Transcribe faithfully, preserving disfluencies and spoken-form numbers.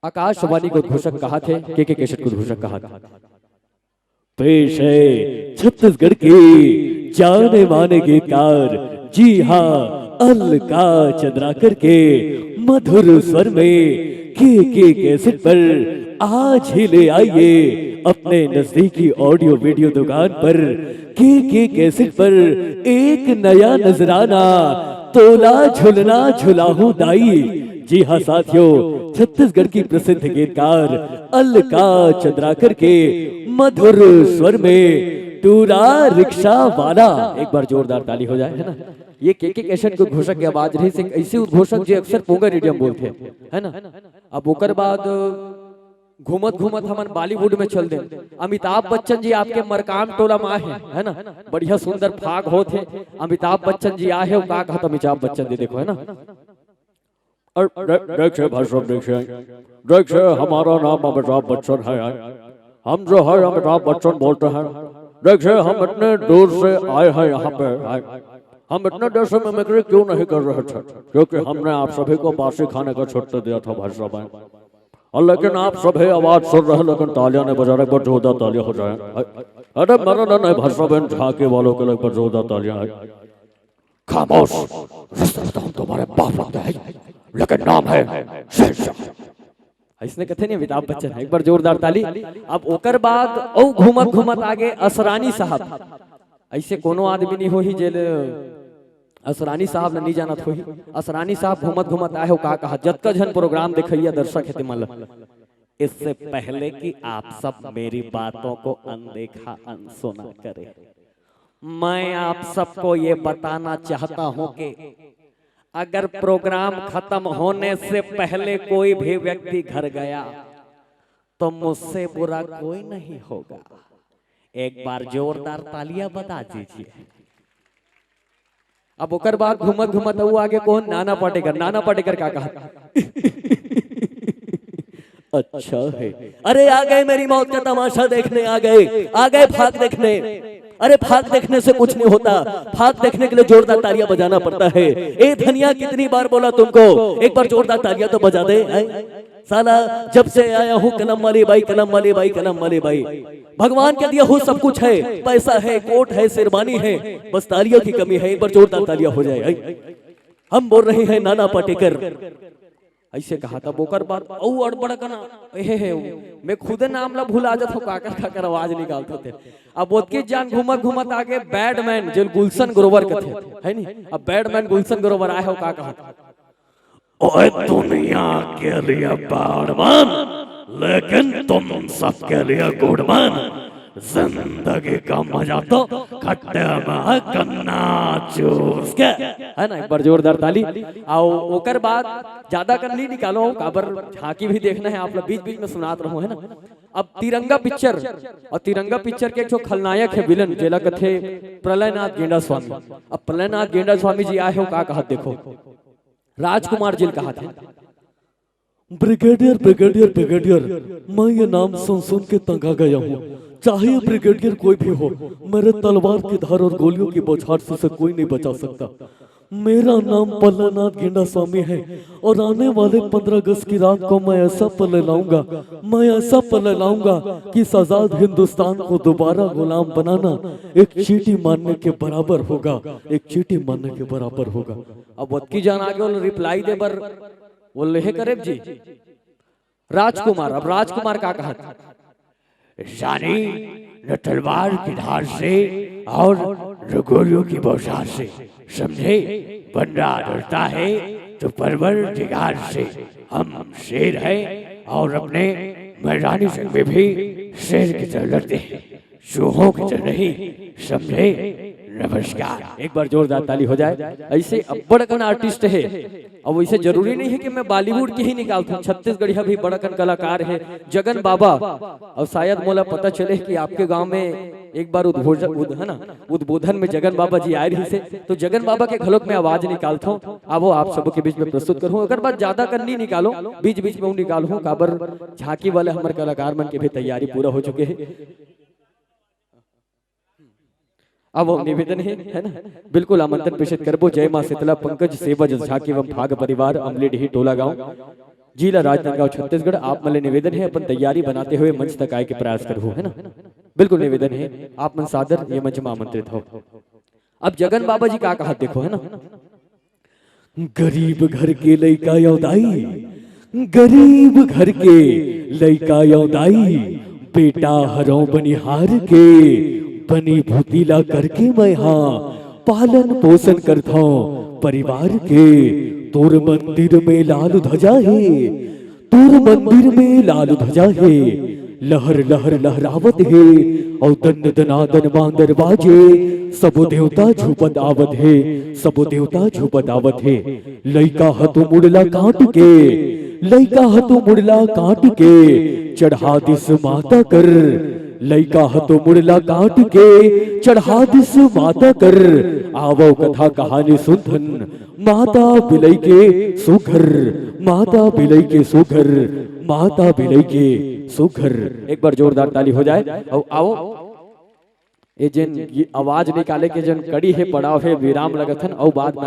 आकाशवाणी के उद्घोषक कहाथे, के के कैसेट के उद्घोषक कहाथे। पेश है छत्तीसगढ़ के जाने माने गीतकार, जी हाँ, अलका चंद्राकर के मधुर स्वर में के के कैसेट पर आज ही ले आइए अपने नजदीकी ऑडियो वीडियो दुकान पर। के के कैसेट पर एक नया नजराना, तोला झुलना झुलाहू दाई। जी हाँ साथियों, छत्तीसगढ़ की प्रसिद्ध गीतकार अलका चंद्राकर के मधुर स्वर में टूरा रिक्शा वाला। एक बार जोरदार ताली हो जाए, है ना? ये के के कैसेट के उद्घोषक के आवाज रहिस, एक ऐसे उद्घोषक जे अक्सर पोंगा रेडियम बोलथे, है ना? अब ओकर बाद घूमत घूमत हमन बॉलीवुड में चल देन। अमिताभ बच्चन जी आपके मरकाम टोला में आए हैं, है ना? बढ़िया सुंदर फाग होत हे। अमिताभ बच्चन जी आए हैं, का कहत अमिताभ बच्चन जी, देखो, है ना? और दे-, देख से भाई साहब, देख से, देख से, हमारा नाम अमिताभ बच्चन है यार। हम जो है अमिताभ बच्चन बोलते हैं। देख से, हम इतने दूर से आए हैं यहाँ पे यार। हम इतने देर से मिमिक्री क्यों नहीं कर रहे थे? क्योंकि हमने आप सभी को बासी खाने का छुट्टी दिया था भाई साहब। और लेकिन आप सभी आवाज सुन रहे, लेकिन तालियां नहीं बजा रहे, एक बार जोरदार तालियां हो जाए। अरे मरण नहीं भाई साहब, इन झांकी वालों के लिए एक बार जोरदार तालियां हैं। खामोश, रिश्तेदार तो हम तुम्हारे बाप लगते हैं, लेकिन नाम है शहंशाह। ऐसने कथे नहीं अमिताभ बच्चन, एक बार जोरदार ताली। अब ओकर बाद ओ घूमत घूमत आगे असरानी साहब। ऐसे कोनो आदमी नहीं होही जेल असरानी साहब ल नहीं जानत होही। असरानी साहब घूमत घूमत आए हो, का कहा, जतका झन प्रोग्राम देखइया दर्शक हे ते मन ल, इससे पहले कि आप सब मेरी बातों को अनदेखा अनसुना करें, मैं आप सबको ये बताना चाहता हूं कि अगर प्रोग्राम खत्म होने से पहले कोई भी व्यक्ति घर गया तो मुझसे बुरा कोई नहीं होगा। एक बार जोरदार तालियां बजा दीजिए। अब ओकर बाद घूमत घूमत अउ आगे कौन? नाना पाटेकर। नाना पाटेकर का कहा? अच्छा है। अरे आ गए मेरी मौत का तमाशा देखने, आ गए, आ गए फाग देखने। अरे फाग देखने से कुछ नहीं होता, फाग देखने के लिए जोरदार तालियां बजाना पड़ता है। ए धनिया, कितनी बार बोला तुमको, एक बार जोरदार तालियां तो बजा दे, हैं? साला जब से आया हूँ कनम वाली बाई, कनम वाली बाई, कनम वाली बाई। भगवान के दिया हूँ सब कुछ है, पैसा है, कोट है, शेरवानी है, बस तालियों की कमी है। एक बार जोरदार तालियां हो जाए, हैं? हम बोल रहे हैं नाना पाटेकर। ऐसे कहा था, ओकर बाद अउ अड़बड़ कना, हे, हे, मैं खुदे नाम ला भुला जात हूँ, काकर काकर आवाज निकालत होते। अब ओतके जान घूमत घूमत आगे बैडमैन, जो गुलशन ग्रोवर कथे, है नी? अब बैडमैन गुलशन ग्रोवर आए हो, का कहा? ओए दुनिया के लिए बैडमैन, लेकिन तुम सबके लिए गुडमैन। जिंदगी का मजा तो खट्टे में है, गन्ना चूस के, है ना? एक बार जोरदार ताली। आओ, ओकर बाद ज्यादा कर नहीं निकालो, काबर झांकी भी देखना है आप लोग, बीच बीच में सुनात रहो, है ना? अब तिरंगा पिक्चर, और तिरंगा पिक्चर के एक ठो खलनायक है, विलन, जेला कथे प्रलयनाथ गेंडा स्वामी। अब प्रलयनाथ गेंडा स्वामी जी आए हो, का कहत देखो, राजकुमार जी कहा थे, ब्रिगेडियर, ब्रिगेडियर, ब्रिगेडियर, मैं ये नाम सुन सुन के तंग आ गया हूँ। चाहे ये ब्रिगेडियर कोई भी हो, मेरे तलवार की धार और गोलियों की बौछार से उसे कोई नहीं बचा सकता। मेरा नाम प्रलयनाथ गेंडा स्वामी है और आने वाले पंद्रह अगस्त की रात को मैं ऐसा प्रलय लाऊंगा, मैं ऐसा प्रलय लाऊंगा कि इस आजाद हिंदुस्तान को दोबारा गुलाम बनाना एक चींटी मारने के बराबर होगा, एक चींटी मारने के बराबर होगा। अब वतकी जान आगे वो रिप्लाई दे बर वो लेहे करे जी। राजकुमार, अब राजकुमार का कहत? जानी, न तलवार की धार से और न गोलियों की बौछार से, समझे? बंदा डरता है तो परवरदिगार से। हम शेर हैं और अपने मैदानी जंग में भी शेर की तरह लड़ते हैं, चूहों की तरह नहीं, समझे? नमस्कार। एक बार जोरदार ताली हो जाए। ऐसे अब्बड़ अकन आर्टिस्ट है, अब वैसे जरूरी नहीं है कि मैं बॉलीवुड के ही निकालता हूँ, छत्तीसगढ़िया भी बड़ अकन कलाकार है। जगन बाबा, और शायद मोला पता चले कि आपके गांव में एक बार उद्भोज-, उद-, है ना, उद्बोधन में जगन बाबा जी आए रही से, तो जगन बाबा के घलोक में आवाज निकालता हूँ, अब वो आप सबके बीच में प्रस्तुत करूँ। अगर बात ज्यादा कर नहीं निकालो, बीच बीच में वो निकालूँ, काबर झांकी वाले हमारे कलाकार मन के भी तैयारी पूरा हो चुके हैं। अब वो निवेदन है, है ना, बिल्कुल आमंत्रण प्रेषित करबो। जय मां शीतला, पंकज सेवज, झांकी एवं फाग परिवार, अमलीडीही टोला गांव। जिला राजनांदगांव, छत्तीसगढ़। आप मन ले निवेदन हे, अपन तैयारी बनाते हुए मंच तक आए के प्रयास करहू, है ना? बिल्कुल निवेदन हे, आप मन सादर ये मंच में आमंत्रित हो। अब जगन बाबा जी का कहत देखो, है ना? गरीब घर के लइका अउ दाई, गरीब घर के लइका अउ दाई, बेटा हरौं बनिहार के, बनी भूती ला करके मैं हा पालन पोषण करथौं परिवार के। तोर मंदिर में लाल ध्वजा हे, तोर मंदिर में लाल ध्वजा हे, लहर लहर लहरावत हे, अउ दन दनादन मांदर बाजे, सबो देवता झूपत आवत हे, सबो देवता झूपत आवत हे। लइका ह तो मुड़ला काट के, लइका ह तो मुड़ला काट के चढ़ा दिस माता कर, लइका ह तो मुड़ला काट के चढ़ा दिस माता कर। आवव कथा कहानी सुनथन, माता बिलई के सुघर, माता बिलई के सुघर, माता बिलई के सुघर। एक बार जोरदार ताली हो जाए। अउ आओ, ये जेन ये आवाज निकाले के जेन कड़ी हे, पड़ाव हे, विराम लगथन, अउ बाद में